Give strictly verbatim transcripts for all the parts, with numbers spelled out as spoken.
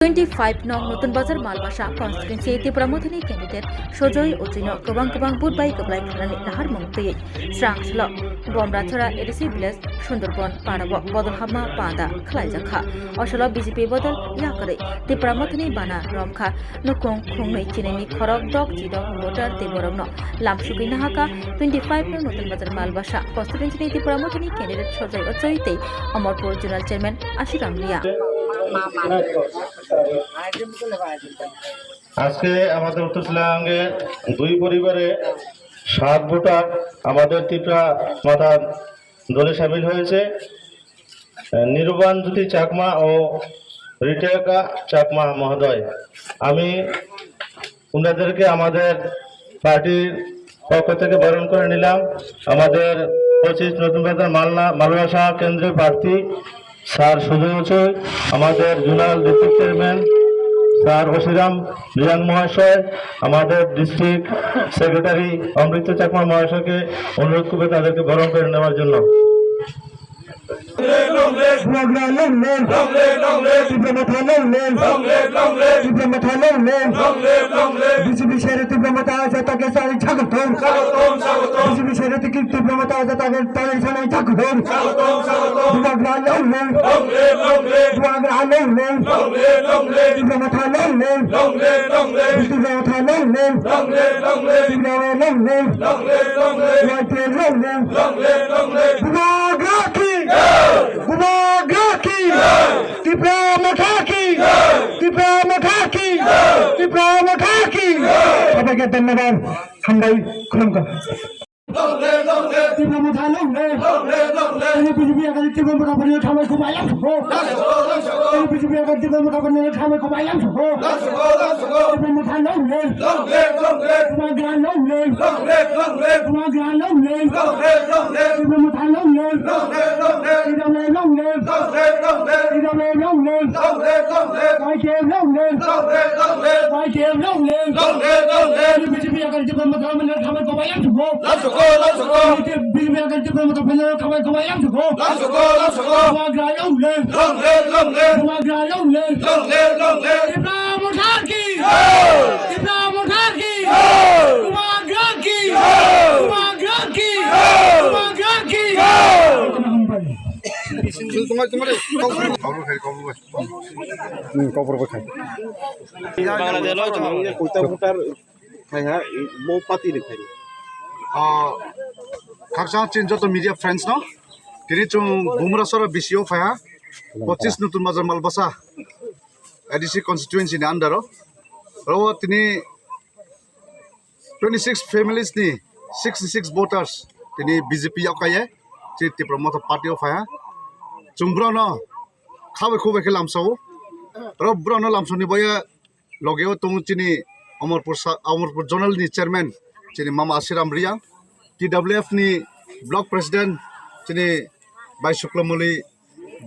Twenty five nong Nutun Bazar Malbasa constituency Tipra Mothani candidate Sojoy Ochuino kwbang kwbang vote bai kwplai khlainani naharmung twiwi srang salo Bomrachora A D C village Sundurbon parao bodol hapma panda khlaijakha. Osolo B J P bodol yakarwi Tipra Mothani bana romkha. Nukung khungnwi chinini khorok dok chidok voter tei borokno lamsugwi nahaka twenty five no Nutun Bazar Malbasa constituency ni Tipra Mothani candidate Sojoy Ochoi tei Omorpur Zonal Chairman Ashiram Ria. আজকে আমাদের উত্তর শিলাঙ্গে দুই পরিবারে সাত ভোটার আমাদের ত্রিপুরা মাতা দলে সামিল হয়েছে। নির্বাণ জ্যোতি চাকমা ও রিটেকা চাকমা মহোদয়, আমি ওনাদেরকে আমাদের পার্টির পক্ষ থেকে বরণ করে নিলাম। আমাদের পঁচিশ নতুন বাজার মালনা মালবাসা কেন্দ্রীয় প্রার্থী স্যার সুজয় উচয়, আমাদের জোনাল ডিস্ট্রিক্ট চেয়ারম্যান স্যার অসিরাম রিয়াং মহাশয়, আমাদের ডিস্ট্রিক্ট সেক্রেটারি অমৃত চাকমা মহাশয়কে অনুরোধ করবে তাদেরকে বরণ করে নেওয়ার জন্য। Long live, long live. Long live, long live. Tipra Motha long live. Long live, long live. Tipra Motha long live. Long live, long live. B J P sere Tipra Motha jatake sari jhagaton. Swagotom, swagotom. B J P sere Tipra Motha jatake sari jhagaton. Swagotom, swagotom. Bubagra long live. Long live, long live. Bubagra long live. Long live, long live. Tipra Motha long live. Long live, long live. Tipra Motha long live. Long live, long live. Tipra long live. Long live, long live. Y T F long live. Long live, long live. Bubagra ki! Jai! Bubagra ki! Jai! Tipra Motha ki! Jai! Tipra Motha ki! Jai! Tipra Motha ki! Jai! সবাইকে ধন্যবাদ। হামবাই, খুলুমকা। Long live, long live. Tipra Motha long live. Long live, long live. Ani B J P agar Tipra Motha bani thamai kubai lam suko. Lam suko, lam suko. Ani B J P agar Tipra Motha bani thamai kubai lam suko. Lam suko, lam suko. Tipra Motha long live. Long live, long live. Bubagra long live. Long live, long live. Bubagra long live. Long live, long live. Tipra Motha long live. Long live, long live. Tipra long live. Long live, long live. Tipra long live. Long live, long live. Y T F long live. Long live, long live. Y T F long live. Long live, long live. B J P agar Tipra Motha bani thamai kubai lam suko. Lam suko, lam suko. B J P agar Tipra Motha bani thamai kubai lam suko. Lam suko, lam suko. Bubagra long live. Long live, long live. Bubagra long live. Long live, long live. Tipra Motha ki! Jai! Tipra Motha ki! Jai! Bubagra ki! Jai! Bubagra ki! Jai! Bubagra ki! Jai! Tomar, tomar, kaupor khai, kaupor khai. Hmm, kaupor khai. Bangladesh loi tong. Uta utar khai ha, bo party ni khai. Ah, khaksa chin joto media friends no. Tini chung Bumrasora B C O phai ha. Pochis Nutun Bazar Malbasa A D C constituency ni under o. Ro tini twenty six families ni sixty six voters tini B J P yok kaiye, chi Tipra Motha party o phai ha. Chung bro no khabai khubai khe lamsao. Ro bro no lamsao ni boye loge o tongo chini Omorpur sa-, Omorpur zonal ni chairman chini Mama Asiram Riya, T W F ni block president chini Bai Suklamuli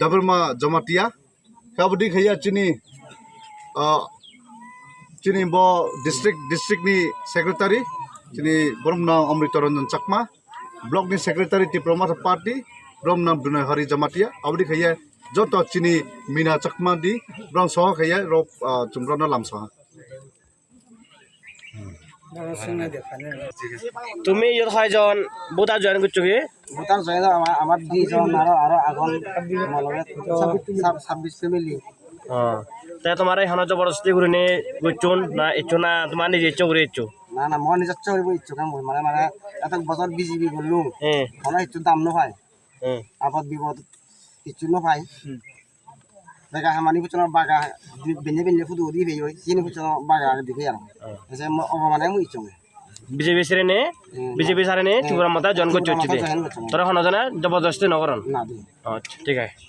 Dabirma Jamatia, kabudi khaiya chini, ah, chini bo district, district ni secretary, chini borom nang Amrita Ranjan Chakma, block ni secretary Tipra Motha party, borom nang Binoy Hari Jamatia, abudi khaiya joto chini Mina Chakma di, borom soho khaiya rok, ah, chung borom no lamsoha. তুমি ইয়াত কয়জন voter join করছো কি? Voter join আমার, আমার দুইজন, আরো, আরো আগন মলবে ছাব্বিশ, ছাব্বিশ ফ্যামিলি। হ্যাঁ। তে তোমার এখানে জবরদস্তি করে নিয়ে করছো না, ইচ্ছো না, তোমার নিজে ইচ্ছা করে ইচ্ছো? না, না, মনে যাচ্ছে ওই ইচ্ছুক আমি, মানে, মানে, এত বছর বিজেপি করলুম, হ্যাঁ। মনে হয় একটু দাম নো হয়। হ্যাঁ। আপদ বিপদ কিছু নো পাই। হুম। Baga hamani buchona baga benne benne photo udi peyoi, sini buchona baga udi peyang. Oh. Ese mo obo mane mui ichong. B J P sere ne, hmm, B J P sere ne, hmm, Tipra Motha join gochcho chide. Join gochcho. Tore hono jana jabardasti no goron. Na di. Acha, thik ase.